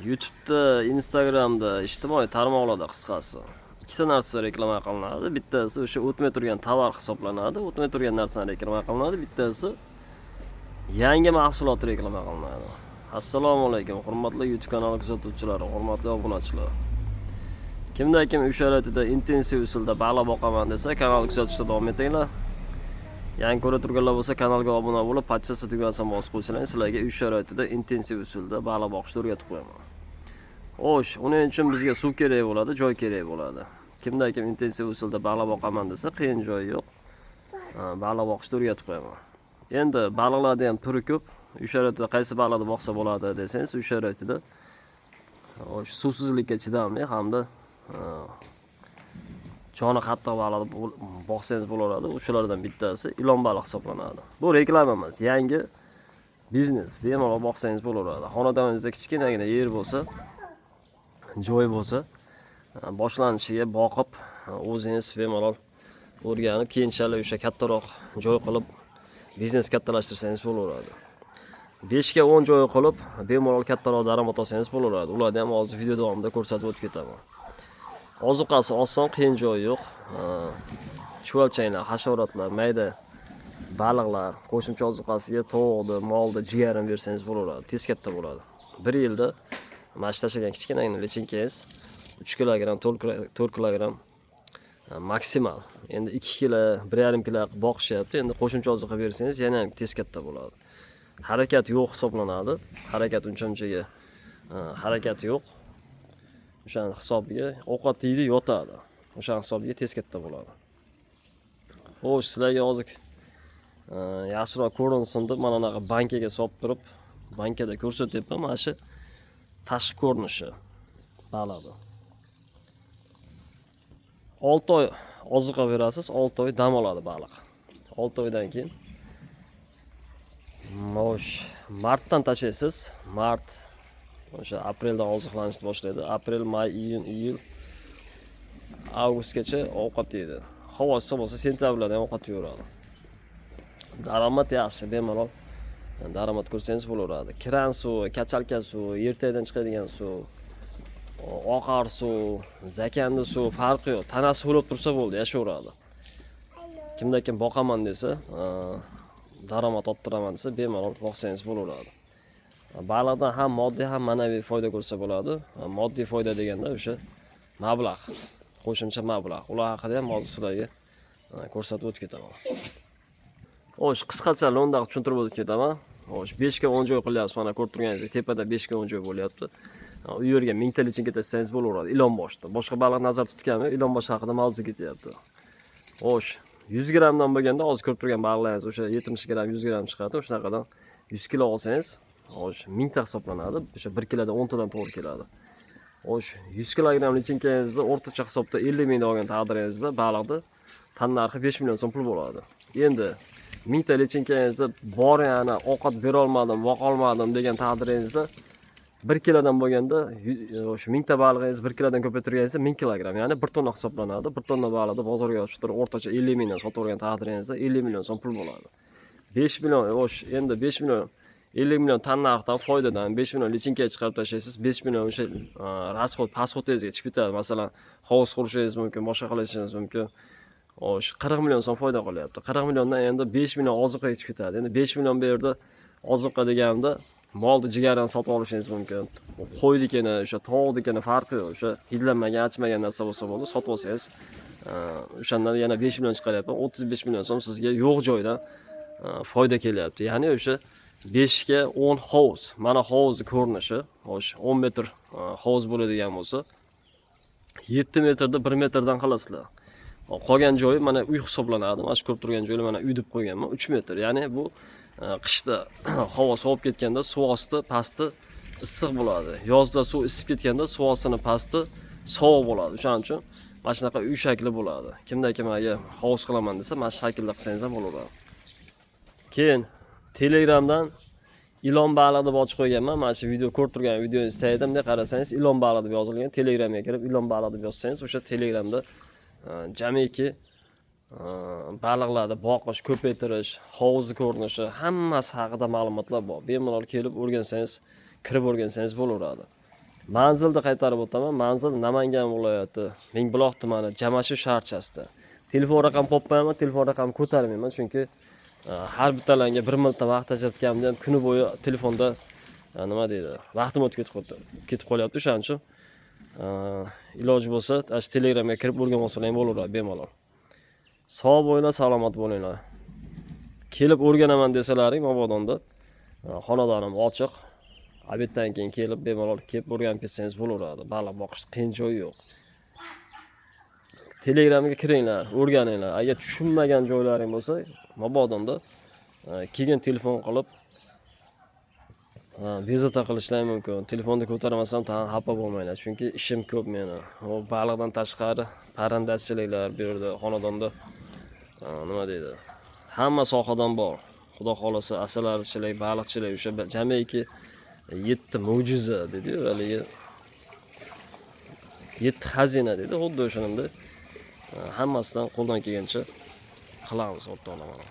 YouTube'da, Instagramda, ijtimoiy tarmoqlarda qisqasi ikkita narsa reklama qilinadi. Bittasi o'sha o'tmay turgan tovar hisoblanadi, o'tmay turgan narsani reklama qilinadi. Bittasi yangi mahsulot reklama qilinadi. Assalomu alaykum, hurmatli YouTube kanali kuzatuvchilari, hurmatli obunachilar. Kimda kim uy sharoitida intensiv usulda baliq boqaman desa, kanalni kuzatishda davom etinglar. Yangi ko'ra turganlar bo'lsa, kanalga obuna bo'lib, подписаться tugmasini bosib qo'ysanglar, sizlarga uy sharoitida intensiv usulda baliq boqishni o'rgatib qo'yaman. Xo'sh, uning uchun bizga suv kerak bo'ladi, joy kerak bo'ladi. Kimda kim intensiv usulda baliq boqaman desa, qiyin joyi yo'q. Baliq boqishni o'rgatib qo'yaman. Endi baliqlarni ham turi ko'p. Uy sharoitida qaysi baliqni boqsa bo'ladi desangiz, uy sharoitida xo'sh, suvsizlikka chidamli hamda joni qattiq baliqni boqsangiz bo'laveradi. O'shalardan bittasi ilon baliq hisoblanadi. Bu reklama emas, yangi biznes. Bemalol boqsangiz bo'laveradi. Xonadoningizda kichkinagina yer bo'lsa, joy bo'lsa, boshlanishiga boqib, o'zingiz bemalol o'rganib, keyinchalik o'sha kattaroq joy qilib biznes kattalashtirsangiz bo'laveradi. 5 ga 10 joy qilib, bemalol kattaroq daromad olsangiz bo'laveradi. Ularni ham hozir video davomida ko'rsatib o'tib ketaman. Ozuqasi oson, qiyin joyi yo'q. Chuvalchanglar, hasharotlar, mayda baliqlar, qo'shimcha ozuqasiga tovuqni, molni jigarini bersangiz bo'laveradi. Tez katta bo'ladi. Bir yilda mana shu tashlagan kichkinagina lichinkangiz 3 kilogramm, 4 kilogramm maksimal. Endi 2 kilo, 1,5 kilo qilib boqishyapti. Endi qo'shimcha ozuqa bersangiz yana ham tez katta bo'ladi. Harakat yo'q hisoblanadi. Harakat uncha-munchaga harakat yo'q. O'shani hisobiga ovqat yeydi, yotadi. O'shani hisobiga tez katta bo'ladi. Xo'sh, sizlarga hozir yaxshiroq ko'rinsin deb mana bunaqa bankaga solib turib, bankada ko'rsatyapman mana shu tashqi ko'rinishi baliqni. 6 oy ozuqa berasiz, 6 oy dam oladi baliq. 6 oydan keyin xo'sh, martdan tashlaysiz. Mart, o'sha apreldan oziqlanishni boshlaydi. Aprel, may, iyun, iyul, avgustgacha ovqat yeydi. Havo issiq bo'lsa, sentyabrlarda ham ovqat yeyveradi. Daromad yaxshi, bemalol daromad ko'rsangiz bo'laveradi. Kran suvi, качалка suvi, yer tagidan chiqadigan suv, oqar suv, zakandi suv, farqi yo'q. Tanasi ho'lab tursa bo'ldi, yashayveradi. Kimda kim boqaman desa, daromad orttiraman desa, bemalol boqsangiz bo'laveradi. Baliqdan ham moddiy, ham ma'naviy foyda ko'rsa bo'ladi. Moddiy foyda deganda o'sha mablag', qo'shimcha mablag'. Ular haqida ham hozir sizlarga ko'rsatib o'tib ketaman. Xo'sh, qisqacha lo'nda qilib tushuntirib o'tib ketaman. Xo'sh, 5 ga 10 joy qilyapsiz, mana ko'rib turganingizdek tepada 5 ga 10 joy bo'lyapti. U yerga mingta lichinka tashlasangiz bo'laveradi, ilon boshda. Boshqa baliq nazarda tutganmi? Ilon bosh haqida mavzu ketyapti. Xo'sh, 100 grammdan bo'lganda hozir ko'rib turgan baliqlaringiz o'sha 70 gramm, 100 gramm chiqadi. O'shanaqadan 100 kilo olsangiz, xo'sh, mingta hisoblanadi. O'sha 1 kilodan 10 tadan to'g'ri keladi. Xo'sh, 100 kilogramm lichinkangizni o'rtacha hisobda 50 mingdan olgan taqdiringizda baliqni tan narxi 5 million so'm pul bo'ladi. Endi mingta lichinkangizni bor, yana ovqat berolmadim, boqolmadim degan taqdiringizda 1 kilodan bo'lganda o'sha mingta balig'ingiz 1 kilodan ko'paytirganingizda 1000 kilogramm, ya'ni 1 tonna hisoblanadi. 1 tonna baliqni bozorga olib chiqib o'rtacha 50 mingdan sotib olgan taqdiringizda 50 million so'm pul bo'ladi. 5 million, xo'sh, endi 5 million, 50 million tan narxdan foydadan 5 million lichinka chiqarib tashlaysiz, 5 million o'sha расход, расход ingizga chiqib ketadi. Masalan, hovuz qurishingiz mumkin, boshqa qilishingiz mumkin. Xo'sh, 40 million so'm foyda qolyapti. 40 milliondan endi 5 million ozuqaga chiqib ketadi. Endi 5 million bu yerda ozuqa deganimda molni jigarini sotib olishingiz mumkin. Qo'ynikini, o'sha tovuqnikini, farqi yo'q. O'sha hidlanmagan, achmagan narsa bo'lsa bo'ldi, sotib olsangiz, o'shandan yana 5 million chiqaryapman. 35 million so'm sizga yo'q joydan foyda kelyapti. Ya'ni o'sha 5 ga 10 hovuz. Mana hovuzni ko'rinishi. Xo'sh, 10 metr hovuz bo'ladigan bo'lsa, 7 metrda 1 metrdan qilasizlar. Qolgan joyi mana uy hisoblanadi. Mana shu ko'rib turgan joylar mana uy deb qo'yganman. 3 metr. Ya'ni bu qishda havo sovib ketganda suv osti pasti issiq bo'ladi. Yozda suv isib ketganda suv ostini pasti sovuq bo'ladi. O'shaning uchun mana shunaqa uy shakli bo'ladi. Kimda kim agar hovuz qilaman desa, mana shu shaklda qilsangiz ham bo'laveradi. Keyin Telegramdan ilon baliq deb ochib qo'yganman. Mana shu video ko'rib turgan videongiz tagida bunday qarasangiz ilon baliq deb yozilgan. Telegramga kirib ilon baliq deb yozsangiz, o'sha Telegramda jamiki baliqlarni boqish, ko'paytirish, hovuzni ko'rinishi, hammasi haqida ma'lumotlar bor. Bemalol kelib o'rgansangiz, kirib o'rgansangiz bo'laveradi. Manzilni qaytarib o'taman. Manzil Namangan viloyati, Mingbuloq tumani, Jamashu shaharchasida. Telefon raqam qo'yib qo'yaman, telefon raqam ko'tarmayman, chunki har bittalarga bir marta vaqt ajratganimda ham kuni bo'yi telefonda nima deydi, vaqtim o'tib ketib qolyapti. O'shaning uchun iloji bo'lsa, shu Telegramga kirib o'rganib olsalar ham bo'laveradi bemalol. Sog' bo'linglar, salomat bo'linglar. Kelib o'rganaman desalaring, mabodonda xonadonim ochiq. Обед dan keyin kelib, bemalol kelib o'rganib ketsangiz bo'laveradi. Baliq boqish qiyin joyi yo'q. Telegramga kiringlar, o'rganinglar. Agar tushunmagan joylaring bo'lsa, mabodonda keyin telefon qilib bezovta qilishlari mumkin. Telefonni ko'tarmasam tag'in xafa bo'lmanglar, chunki ishim ko'p meni. U baliqdan tashqari parrandachiliklar bu yerda xonadonda nima deydi, hamma sohadan bor. Xudo xohlasa, asalarichilik, baliqchilik, o'sha jamiki yetti mo'jiza deydiyu, haligi yetti xazina deydi, xuddi o'shanday hammasidan qo'ldan kelgancha qilamiz, o'rtoqlar, mana.